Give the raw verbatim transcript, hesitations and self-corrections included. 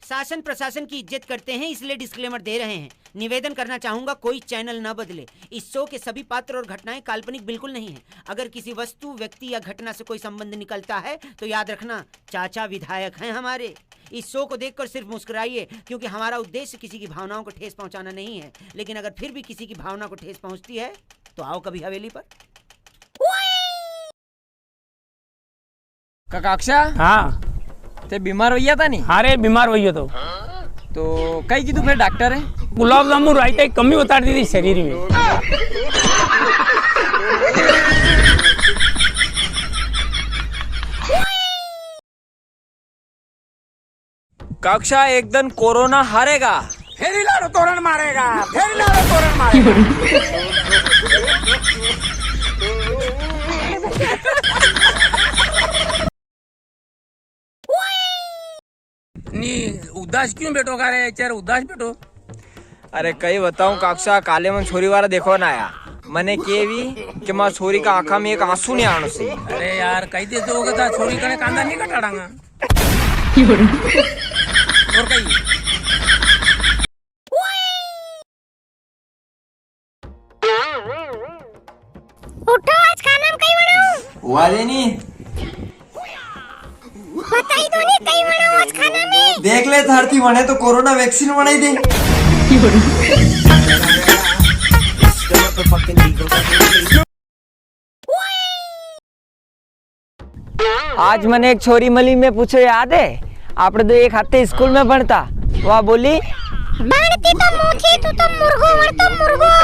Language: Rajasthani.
शासन प्रशासन की इज्जत करते हैं, इसलिए disclaimer दे रहे हैं। निवेदन करना चाहूंगा, कोई channel न बदले। इस show के सभी पात्र और घटनाएं काल्पनिक बिल्कुल नहीं हैं। अगर किसी वस्तु, व्यक्ति या घटना से कोई संबंध निकलता है तो याद रखना, चाचा विधायक हैं हमारे। इस show को देखकर सिर्फ मुस्कुराइए, क्योंकि हमारा उद्देश्य किसी की भावनाओं को ठेस पहुंचाना नहीं है। लेकिन अगर फिर भी किसी की भावना को ठेस पहुंचती है तो आओ कभी हवेली पर। काकाक्षा? हाँ। ते बीमार होइया था नी? हाँ रे, बीमार होइयो तो। तो कई कीधु फिर डॉक्टर है? गुलाब जामुन रायता की कमी बता दी थी शरीर में। काकाक्षा, एक दिन कोरोना हारेगा। फेरी लाड़ो तोरण मारेगा, फेरी लाड़ो तोरण मारेगा। नी, उदास क्यों बैठो का रे, चेर उदास बैठो। अरे कई बताऊं काकाक्षा, काले मन छोरी वाला देखवा ना आया। मने केवी कि मां छोरी का आंखा में एक आंसू नी आणो सी। अरे यार, कई दे दोगे तो छोरी कने कांदा नी कटाड़ांगा। और कई? उठो, आज खाना में कई बनाऊं? वाले नी। बताई दो नी, कई बनाऊं आज खाना में? देख ले, थारती बने तो कोरोना वैक्सीन बनाई दे। आज मने एक छोरी मली, में पूछो याद है, आपणे दो एक हाथे स्कूल में भणता, वा बोली, "भणती तो मूं थी, तू तो मुर्गो, वण तो मुर्गो।"